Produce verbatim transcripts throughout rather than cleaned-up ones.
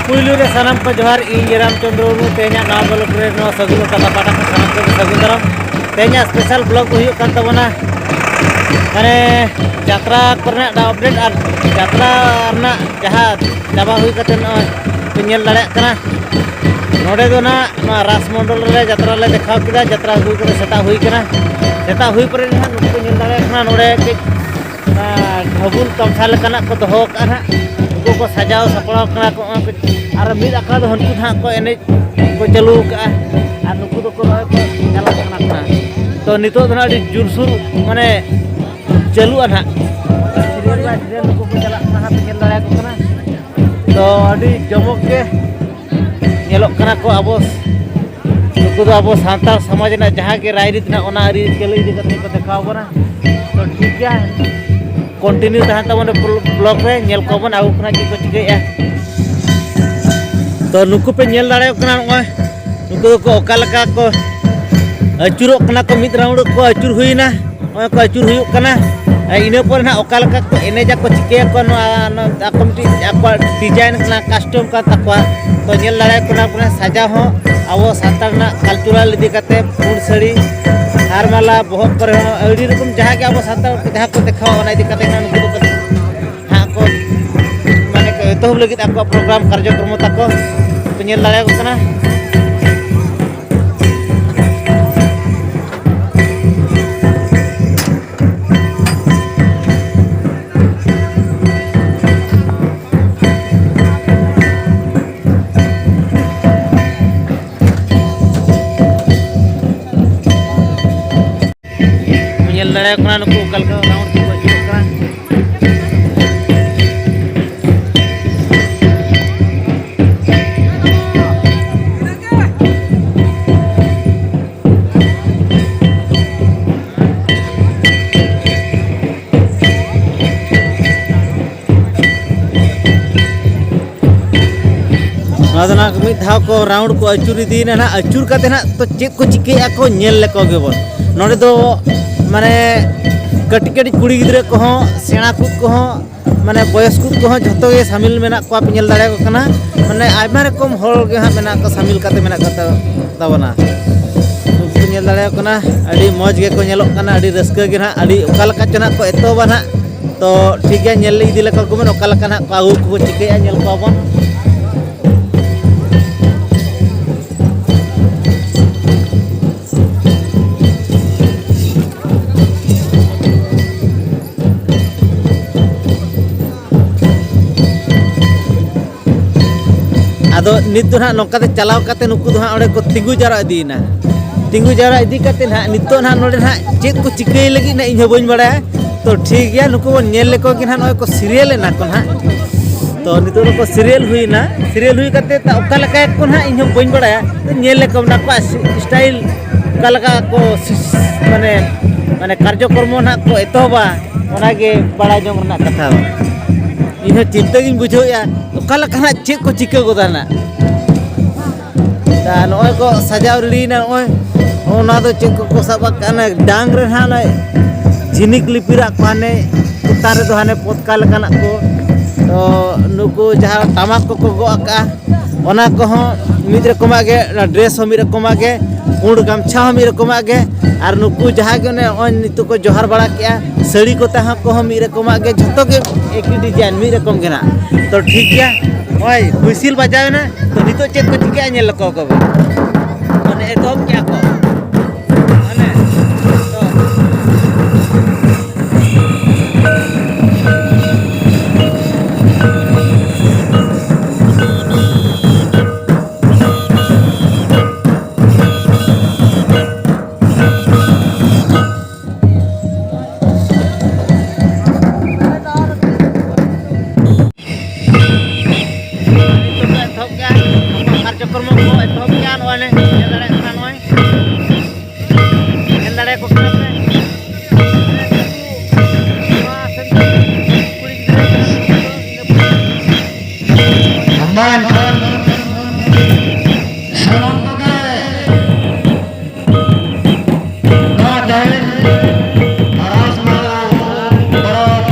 ᱯᱩᱭᱞᱩ ᱨᱮ ᱥᱟᱱᱟᱢ ᱠᱚ ᱡᱚᱦᱟᱨ, ᱤᱧ ᱨᱟᱢᱪᱚᱸᱫᱽᱨᱚ ᱢᱩᱨᱢᱩ᱾ ᱛᱮᱦᱮᱧᱟᱜ ᱱᱟᱣᱟ ᱵᱞᱚᱜ ᱨᱮ ᱱᱚᱣᱟ ᱥᱟᱹᱜᱩᱱ ᱠᱟᱛᱷᱟ ᱯᱟᱦᱴᱟ ᱠᱷᱚᱱ ᱥᱟᱱᱟᱢ ᱠᱚᱜᱮ ᱥᱟᱹᱜᱩᱱ ᱫᱟᱨᱟᱢ᱾ ᱛᱮᱦᱮᱧᱟᱜ ᱥᱯᱮᱥᱟᱞ ᱵᱞᱚᱜ ᱫᱚ ᱦᱩᱭᱩᱜ ᱠᱟᱱ ᱛᱟᱵᱚᱱᱟ, ᱢᱟᱱᱮ, ᱡᱟᱛᱨᱟ ᱠᱚᱨᱮᱱᱟᱜ ᱟᱯᱰᱮᱴ ᱟᱨ ᱡᱟᱛᱨᱟ ᱨᱮᱱᱟᱜ ᱡᱟᱦᱟᱸ ᱪᱟᱵᱟ ᱦᱩᱭ ᱠᱟᱛᱮ ᱱᱚᱜᱼᱚᱭ ᱯᱮ ᱧᱮᱞ ᱫᱟᱲᱮᱭᱟᱜ ᱠᱟᱱᱟ, ᱱᱚᱰᱮ ᱫᱚ ᱱᱟᱜ ᱱᱚᱣᱟ ᱨᱟᱥ ᱢᱚᱱᱰᱚᱞ ᱨᱮ ᱡᱟᱛᱨᱟ ᱞᱮ ᱫᱮᱠᱷᱟᱣ ᱠᱮᱫᱟ᱾ ᱡᱟᱛᱨᱟ ᱦᱩᱭ ᱠᱟᱛᱮ ᱥᱮᱛᱟᱜ ᱦᱩᱭ ᱠᱟᱱᱟ᱾ ᱥᱮᱛᱟᱜ ᱦᱩᱭ ᱯᱚᱨᱮ ᱱᱟᱦᱟᱜ ᱱᱩᱠᱩ ᱯᱮ ᱧᱮᱞ ᱫᱟᱲᱮᱭᱟᱜ ᱠᱟᱱᱟ, ᱱᱚᱰᱮ ᱠᱟᱹᱡ ᱚᱱᱟ ᱰᱷᱟᱹᱵᱩᱞ ᱛᱟᱢᱥᱟ ᱞᱮᱠᱟᱱᱟᱜ ᱠᱚ ᱫᱚᱦᱚ ᱟᱠᱟᱫᱼᱟ ᱱᱟᱦᱟᱜ᱾ ᱩᱱᱠᱩ ᱠᱚ ᱥᱟᱡᱟᱣ ᱥᱟᱯᱲᱟᱣ ᱠᱟᱱᱟ ᱠᱚ, ᱱᱚᱜᱼᱚᱭ ᱠᱚ᱾ ᱟᱨ ᱢᱤᱫ ᱟᱠᱷᱲᱟ ᱫᱚ ᱦᱟᱹᱱᱠᱩ ᱱᱟᱦᱟᱜ ᱠᱚ ᱮᱱᱮᱡ ᱠᱚ ᱪᱟᱹᱞᱩ ᱟᱠᱟᱫᱼᱟ᱾ ᱟᱨ ᱱᱩᱠᱩ ᱫᱚᱠᱚ ᱱᱚᱜᱼᱚᱭ ᱠᱚ ᱪᱟᱞᱟᱜ ᱠᱟᱱᱟ ᱠᱚ ᱱᱟᱦᱟᱜ᱾ ᱛᱚ, ᱱᱤᱛᱚᱜ ᱫᱚ ᱱᱟᱦᱟᱜ ᱟᱹᱰᱤ ᱡᱳᱨᱥᱳᱨ, ᱢᱟᱱᱮ, ᱪᱟᱹᱞᱩᱜᱼᱟ ᱱᱟᱦᱟᱜ᱾ ᱥᱤᱨᱤᱭᱟᱞ ᱵᱟᱭ ᱥᱤᱨᱤᱭᱟᱞ ᱱᱩᱠᱩ ᱠᱚ ᱪᱟᱞᱟᱜ ᱠᱟᱱᱟ ᱦᱟᱸᱜ, ᱯᱮ ᱧᱮᱞ ᱫᱟᱲᱮᱭᱟᱠᱚ ᱠᱟᱱᱟ᱾ ᱛᱚ, ᱟᱹᱰᱤ ᱡᱚᱢᱚᱠ ᱜᱮ ᱧᱮᱞᱚᱜ ᱠᱟᱱᱟ ᱠᱚ᱾ ᱟᱵᱚ ᱱᱩᱠᱩ ᱫᱚ ᱟᱵᱚ ᱥᱟᱱᱛᱟᱲ ᱥᱚᱢᱟᱡᱽ ᱨᱮᱱᱟᱜ ᱡᱟᱦᱟᱸ ᱜᱮ ᱨᱟᱭᱨᱤᱛ ᱢᱮᱱᱟᱜᱼᱟ, ᱚᱱᱟ ᱟᱹᱨᱤᱪᱟᱹᱞᱤ ᱤᱫᱤ ᱠᱟᱛᱮ ᱠᱚ ᱫᱮᱠᱷᱟᱣ ᱵᱚᱱᱟ᱾ ᱛᱚ, ᱴᱷᱤᱠ ᱜᱮᱭᱟ, ᱠᱚᱱᱴᱤᱱᱤᱭᱩ ᱛᱟᱦᱮᱱ ᱛᱟᱵᱚᱱ ᱵᱞᱚᱜ ᱨᱮ, ᱧᱮᱞ ᱠᱚᱣᱟ ᱵᱚᱱ ᱟᱵᱚ ᱠᱷᱚᱱᱟᱜ ᱪᱮᱫ ᱠᱚ ᱪᱤᱠᱟᱹᱭᱮᱫᱼᱟ᱾ ᱛᱚ, ᱱᱩᱠᱩ ᱯᱮ ᱧᱮᱞ ᱫᱟᱲᱮᱭᱟᱠᱚ ᱠᱟᱱᱟ, ᱱᱚᱜᱼᱚᱭ ᱱᱩᱠᱩ ᱫᱚᱠᱚ ᱚᱠᱟ ᱞᱮᱠᱟ ᱠᱚ ᱟᱹᱪᱩᱨᱚᱜ ᱠᱟᱱᱟ ᱠᱚ, ᱢᱤᱫ ᱨᱟᱣᱩᱱᱰ ᱠᱚ ᱟᱹᱪᱩᱨ ᱦᱩᱭᱱᱟ᱾ ᱱᱚᱜᱼᱚᱭ ᱠᱚ ᱟᱹᱪᱩᱨ ᱦᱩᱭᱩᱜ ᱠᱟᱱᱟ᱾ ᱟᱨ ᱤᱱᱟᱹ ᱯᱚᱨᱮ ᱱᱟᱦᱟᱜ ᱚᱠᱟ ᱞᱮᱠᱟ ᱠᱚ ᱮᱱᱮᱡᱟ ᱠᱚ, ᱪᱤᱠᱟᱹᱭᱟᱠᱚ, ᱱᱚᱣᱟ, ᱱᱚᱣᱟ ᱟᱠᱚ ᱢᱤᱫᱴᱤᱡ ᱟᱠᱚᱣᱟᱜ ᱰᱤᱡᱟᱭᱤᱱ ᱠᱟᱱᱟ, ᱠᱟᱥᱴᱚᱢ ᱠᱟᱱ ᱛᱟᱠᱚᱣᱟ᱾ ᱛᱚ, ᱧᱮᱞ ᱫᱟᱲᱮᱭᱟᱜ ᱠᱟᱱᱟ ᱯᱮ, ᱥᱟᱡᱟᱣ ᱦᱚᱸ ᱟᱵᱚ ᱥᱟᱱᱛᱟᱲ ᱨᱮᱱᱟᱜ ᱠᱟᱞᱪᱟᱨᱟᱞ ᱤᱫᱤ ᱠᱟᱛᱮ ᱯᱩᱸᱰ ᱥᱟᱹᱲᱤ, ᱦᱟᱨ ᱢᱟᱞᱟ, ᱵᱚᱦᱚᱜ ᱠᱚᱨᱮ ᱦᱚᱸ ᱟᱹᱰᱤ ᱨᱚᱠᱚᱢ ᱡᱟᱦᱟᱸ ᱜᱮ ᱟᱵᱚ ᱥᱟᱱᱛᱟᱲ ᱠᱚ ᱡᱟᱦᱟᱸ ᱠᱚ ᱫᱮᱠᱷᱟᱣᱟ, ᱚᱱᱟ ᱤᱫᱤ ᱠᱟᱛᱮ ᱱᱟᱦᱟᱜ ᱱᱩᱠᱩ ᱫᱚᱠᱚ ᱦᱟᱸᱜ ᱠᱚ, ᱢᱟᱱᱮ, ᱠᱚ ᱮᱛᱚᱦᱚᱵ ᱞᱟᱹᱜᱤᱫ ᱟᱠᱚᱣᱟᱜ ᱯᱨᱳᱜᱨᱟᱢ ᱠᱟᱨᱡᱚᱠᱨᱚᱢᱚ ᱛᱟᱠᱚ ᱯᱮ ᱧᱮᱞ ᱫᱟᱲᱮᱭᱟᱠᱚ ᱠᱟᱱᱟ᱾ ᱧᱮᱞ ᱫᱟᱲᱮᱭᱟᱠᱚ ᱠᱟᱱᱟ ᱱᱩᱠᱩ ᱚᱠᱟ ᱞᱮᱠᱟ ᱨᱟᱣᱩᱱᱰ ᱛᱮᱠᱚ ᱟᱹᱪᱩᱨᱚᱜ ᱠᱟᱱᱟ᱾ ᱱᱚᱣᱟ ᱫᱚ ᱱᱟᱜ ᱢᱤᱫ ᱫᱷᱟᱣ ᱠᱚ ᱨᱟᱣᱩᱱᱰ ᱠᱚ ᱟᱹᱪᱩᱨ ᱤᱫᱤᱭᱮᱱᱟ ᱱᱟᱜ᱾ ᱟᱹᱪᱩᱨ ᱠᱟᱛᱮ ᱱᱟᱜ ᱛᱚ ᱪᱮᱫ ᱠᱚ ᱪᱤᱠᱟᱹᱭᱮᱫᱼᱟ ᱠᱚ ᱧᱮᱞ ᱞᱮᱠᱚ ᱜᱮᱵᱚᱱ᱾ ᱱᱚᱰᱮ ᱫᱚ, ᱢᱟᱱᱮ, ᱠᱟᱹᱴᱤᱡ ᱠᱟᱹᱴᱤᱡ ᱠᱩᱲᱤ ᱜᱤᱫᱽᱨᱟᱹ ᱠᱚᱦᱚᱸ, ᱥᱮᱬᱟ ᱠᱚ ᱠᱚᱦᱚᱸ, ᱢᱟᱱᱮ ᱵᱚᱭᱚᱥᱠᱚ ᱠᱚᱦᱚᱸ ᱡᱷᱚᱛᱚ ᱜᱮ ᱥᱟᱢᱤᱞ ᱢᱮᱱᱟᱜ ᱠᱚᱣᱟ, ᱯᱮ ᱧᱮᱞ ᱫᱟᱲᱮᱭᱟᱠᱚ ᱠᱟᱱᱟ᱾ ᱢᱟᱱᱮ ᱟᱭᱢᱟ ᱨᱚᱠᱚᱢ ᱦᱚᱲ ᱜᱮ ᱦᱟᱸᱜ ᱢᱮᱱᱟᱜ ᱠᱚᱣᱟ, ᱥᱟᱢᱤᱞ ᱠᱟᱛᱮ ᱢᱮᱱᱟᱜ ᱠᱚ ᱛᱟ-, ᱛᱟᱵᱚᱱᱟ᱾ ᱱᱩᱠᱩ ᱯᱮ ᱧᱮᱞ ᱫᱟᱲᱮᱭᱟᱠᱚ ᱠᱟᱱᱟ, ᱟᱹᱰᱤ ᱢᱚᱡᱽ ᱜᱮᱠᱚ ᱧᱮᱞᱚᱜ ᱠᱟᱱᱟ, ᱟᱹᱰᱤ ᱨᱟᱹᱥᱠᱟᱹ ᱜᱮ ᱱᱟᱦᱟᱜ, ᱟᱹᱰᱤ ᱚᱠᱟ ᱞᱮᱠᱟ ᱪᱚ ᱱᱟᱦᱟᱜ ᱠᱚ ᱮᱛᱚᱦᱚᱵᱟ ᱱᱟᱦᱟᱜ᱾ ᱛᱚ ᱴᱷᱤᱠ ᱜᱮᱭᱟ, ᱧᱮᱞ ᱤᱫᱤ ᱞᱮᱠᱟ ᱠᱚ ᱵᱚᱱ, ᱚᱠᱟ ᱞᱮᱠᱟ ᱱᱟᱦᱟᱜ ᱠᱚ ᱟᱹᱜᱩ ᱠᱚ ᱪᱤᱠᱟᱹᱭᱟ, ᱧᱮᱞ ᱠᱚᱣᱟ ᱵᱚᱱ᱾ ᱟᱫᱚ ᱱᱤᱛ ᱫᱚ ᱱᱟᱦᱟᱜ ᱱᱚᱝᱠᱟ ᱛᱮ ᱪᱟᱞᱟᱣ ᱠᱟᱛᱮ ᱱᱩᱠᱩ ᱫᱚ ᱦᱟᱸᱜ ᱚᱸᱰᱮ ᱠᱚ ᱛᱤᱸᱜᱩ ᱡᱟᱣᱨᱟ ᱤᱫᱤᱭᱮᱱᱟ᱾ ᱛᱤᱸᱜᱩ ᱡᱟᱣᱨᱟ ᱤᱫᱤ ᱠᱟᱛᱮ ᱱᱟᱦᱟᱜ ᱱᱤᱛᱚᱜ ᱱᱟᱦᱟᱜ ᱱᱚᱰᱮ ᱱᱟᱦᱟᱜ ᱪᱮᱫ ᱠᱚ ᱪᱤᱠᱟᱹᱭ ᱞᱟᱹᱜᱤᱫ ᱱᱟᱦᱟᱜ ᱤᱧ ᱦᱚᱸ ᱵᱟᱹᱧ ᱵᱟᱲᱟᱭᱟ᱾ ᱛᱚ ᱴᱷᱤᱠ ᱜᱮᱭᱟ, ᱱᱩᱠᱩ ᱵᱚᱱ ᱧᱮᱞ ᱞᱮᱠᱚ ᱜᱮ ᱱᱟᱦᱟᱜ, ᱱᱚᱜᱼᱚᱭ ᱠᱚ ᱥᱤᱨᱤᱭᱟᱞ ᱮᱱᱟ ᱠᱚ ᱱᱟᱦᱟᱜ᱾ ᱛᱚ ᱱᱤᱛᱚᱜ ᱫᱚᱠᱚ ᱥᱤᱨᱤᱭᱟᱞ ᱦᱩᱭᱮᱱᱟ᱾ ᱥᱤᱨᱤᱭᱟᱞ ᱦᱩᱭ ᱠᱟᱛᱮ ᱛᱟ ᱚᱠᱟ ᱞᱮᱠᱟᱭᱟᱠᱚ ᱱᱟᱦᱟᱜ ᱤᱧ ᱦᱚᱸ ᱵᱟᱹᱧ ᱵᱟᱲᱟᱭᱟ᱾ ᱛᱚ ᱧᱮᱞ ᱞᱮᱠᱚ ᱱᱟᱦᱟᱜ ᱟᱠᱚᱣᱟᱜ ᱥᱤ-, ᱥᱴᱟᱭᱤᱞ ᱚᱠᱟ ᱞᱮᱠᱟ ᱠᱚ ᱥᱤᱥ-, ᱢᱟᱱᱮ, ᱢᱟᱱᱮ ᱠᱟᱨᱡᱚᱠᱨᱚᱢᱚ ᱱᱟᱦᱟᱜ ᱠᱚ ᱮᱛᱚᱦᱚᱵᱟ, ᱚᱱᱟᱜᱮ ᱵᱟᱲᱟᱭ ᱡᱚᱝ ᱨᱮᱱᱟᱜ ᱠᱟᱛᱷᱟ᱾ ᱤᱧ ᱦᱚᱸ ᱪᱤᱱᱛᱟᱹ ᱜᱤᱧ ᱵᱩᱡᱷᱟᱹᱣᱮᱫᱼᱟ, ᱚᱠᱟ ᱞᱮᱠᱟ ᱱᱟᱦᱟᱜ ᱪᱮᱫ ᱠᱚ ᱪᱤᱠᱟᱹ ᱜᱚᱫᱟ ᱱᱟᱦᱟᱜ᱾ ᱟᱨ ᱱᱚᱜᱼᱚᱭ ᱠᱚ ᱥᱟᱡᱟᱣ ᱨᱮᱰᱤᱭᱮᱱᱟ, ᱱᱚᱜᱼᱚᱭ ᱱᱚᱣᱟ ᱫᱚ ᱪᱮᱫ ᱠᱚᱠᱚ ᱥᱟᱵ ᱟᱠᱟᱫᱼᱟ, ᱰᱟᱝ ᱨᱮ ᱱᱟᱦᱟᱜ ᱚᱱᱮ ᱡᱷᱤᱱᱤᱠ ᱞᱤᱯᱤᱨᱟᱜ ᱠᱚ, ᱦᱟᱱᱮ ᱪᱮᱛᱟᱱ ᱨᱮᱫᱚ ᱦᱟᱱᱮ ᱯᱚᱛᱠᱟ ᱞᱮᱠᱟᱱᱟᱜ ᱠᱚ᱾ ᱛᱚ ᱱᱩᱠᱩ ᱡᱟᱦᱟᱸ ᱴᱟᱢᱟᱠ ᱠᱚᱠᱚ ᱜᱚᱜ ᱟᱠᱟᱫᱼᱟ, ᱚᱱᱟ ᱠᱚᱦᱚᱸ ᱢᱤᱫ ᱨᱚᱠᱚᱢᱟᱜ ᱜᱮ, ᱚᱱᱟ ᱰᱨᱮᱥ ᱦᱚᱸ ᱢᱤᱫ ᱨᱚᱠᱚᱢᱟᱜ ᱜᱮ, ᱯᱩᱸᱰ ᱜᱟᱢᱪᱷᱟ ᱦᱚᱸ ᱢᱤᱫ ᱨᱚᱠᱚᱢᱟᱜ ᱜᱮ, ᱟᱨ ᱱᱩᱠᱩ ᱡᱟᱦᱟᱸ ᱜᱮ ᱚᱱᱮ ᱱᱚᱜᱼᱚᱭ ᱱᱤᱛᱚᱜ ᱠᱚ ᱡᱚᱦᱟᱨ ᱵᱟᱲᱟ ᱠᱮᱜᱼᱟ, ᱥᱟᱹᱲᱤ ᱠᱚ ᱛᱟᱦᱮᱸ ᱠᱚᱦᱚᱸ ᱢᱤᱫ ᱨᱚᱠᱚᱢᱟᱜ ᱜᱮ, ᱡᱷᱚᱛᱚ ᱜᱮ ᱮᱠᱤ ᱰᱤᱡᱟᱭᱤᱱ, ᱢᱤᱫ ᱨᱚᱠᱚᱢ ᱜᱮ ᱱᱟᱜ᱾ ᱛᱚ ᱴᱷᱤᱠ ᱜᱮᱭᱟ, ᱱᱚᱜᱼᱚᱭ ᱦᱩᱭᱥᱤᱞ ᱵᱟᱡᱟᱣ ᱮᱱᱟ᱾ ᱛᱚ ᱱᱤᱛᱚᱜ ᱪᱮᱫ ᱠᱚ ᱪᱤᱠᱟᱹᱜᱼᱟ ᱧᱮᱞ ᱞᱮᱠᱚ ᱠᱚᱵᱚᱱ᱾ ᱢᱟᱱᱮ ᱮᱛᱚᱦᱚᱵ ᱠᱮᱜᱼᱟ ᱠᱚ᱾ ᱢᱟᱱᱮ, ᱛᱚ ᱱᱤᱛᱚᱜ ᱫᱚ ᱮᱛᱚᱦᱚᱵ ᱠᱮᱜᱼᱟ, ᱟᱵᱚᱣᱟᱜ ᱠᱟᱨᱡᱚᱠᱨᱚᱢ ᱠᱚ ᱮᱛᱚᱦᱚᱵ ᱠᱮᱜᱼᱟ᱾ ᱱᱚᱜᱼᱚᱭ ᱞᱮ ᱧᱮᱞ ᱫᱟᱲᱮᱭᱟᱜ ᱠᱟᱱᱟ, ᱱᱚᱜᱼᱚᱭ ᱧᱮᱞ ᱫᱟᱲᱮᱭᱟᱠᱚ ᱠᱟᱱᱟ ᱯᱮ᱾ ᱱᱚᱣᱟ ᱥᱮᱫ ᱠᱩᱲᱤ ᱜᱤᱫᱽᱨᱟᱹ ᱠᱟᱱᱟ ᱠᱚ, ᱤᱱᱟᱹ ᱯᱚᱨᱮ ᱢᱟ ᱮᱱᱠᱷᱟᱱ ᱥᱟᱱᱟᱢ ᱠᱚᱜᱮ ᱱᱚᱣᱟ ᱡᱟᱦᱮᱨ ᱨᱟᱥ ᱯᱚᱨᱚᱵᱽ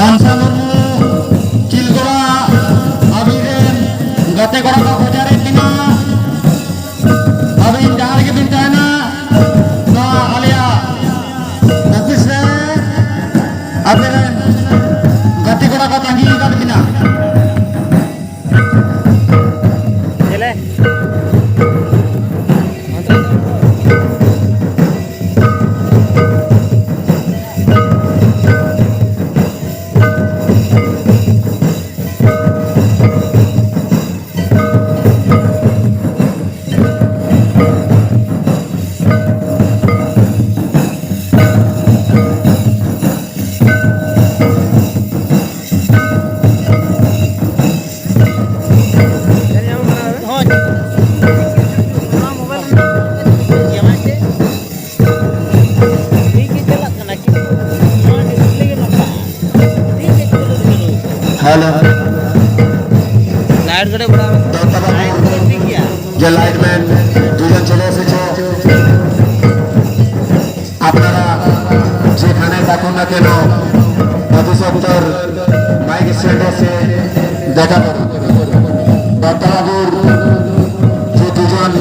ᱦᱟᱱᱥᱟ ᱢᱩᱨᱢᱩ, ᱪᱤᱞᱜᱚᱲᱟ, ᱟᱹᱵᱤᱱ ᱨᱮᱱ ᱜᱟᱛᱮ ᱠᱚᱲᱟ ᱠᱚ ᱠᱷᱚᱡᱟᱨᱮᱫ ᱵᱤᱱᱟ᱾ ᱟᱹᱵᱤᱱ ᱡᱟᱦᱟᱸ ᱨᱮᱜᱮ ᱵᱤᱱ ᱛᱟᱦᱮᱱᱟ, ᱱᱚᱣᱟ ᱟᱞᱮᱭᱟᱜ ᱚᱯᱷᱤᱥ ᱨᱮ ᱟᱯᱮ ᱨᱮᱱ ᱜᱟᱛᱮ ᱠᱚᱲᱟ ᱠᱚ ᱛᱟᱺᱜᱤ ᱟᱠᱟᱫ ᱵᱤᱱᱟ᱾ ᱪᱮᱞᱮ? হ্যালো। লাইট ঘরে বড় হবে। দত্তা বাবু, ঠিক গিয়া। যে লাইটম্যান, দুজন চলে এসেছে। আপনারা যেখানে থাকুন না কেন, অতি সত্বর মাইক স্ট্যান্ডে এসে দেখা করুন। দত্তা বাবুর যে দুজন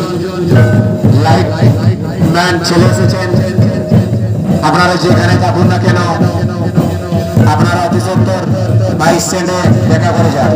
লাইটম্যান চলে এসেছেন, আপনারা যেখানে থাকুন না কেন, আপনারা অতি সত্বর মাইক স্ট্যান্ডে দেখা করে যান।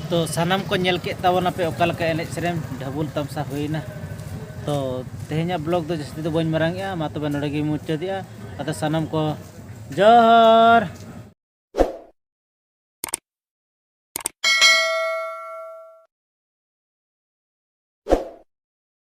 ᱛᱚ ᱥᱟᱱᱟᱢ ᱠᱚ ᱧᱮᱞ ᱠᱮᱫ ᱛᱟᱵᱚᱱᱟᱯᱮ ᱚᱠᱟ ᱞᱮᱠᱟ ᱮᱱᱮᱡ ᱥᱮᱨᱮᱧ ᱰᱷᱟᱵᱩᱞ ᱛᱟᱢᱥᱟ ᱦᱩᱭᱱᱟ᱾ ᱛᱚ ᱛᱮᱦᱮᱧᱟᱜ ᱵᱞᱚᱜ ᱫᱚ ᱡᱟᱹᱥᱛᱤ ᱫᱚ ᱵᱟᱹᱧ ᱢᱟᱨᱟᱝ ᱮᱜᱼᱟ, ᱢᱟ ᱛᱚᱵᱮ ᱱᱚᱰᱮ ᱜᱮᱧ ᱢᱩᱪᱟᱹᱫᱮᱜᱼᱟ᱾ ᱟᱫᱚ ᱥᱟᱱᱟᱢ ᱠᱚ ᱡᱚᱦᱟᱨ᱾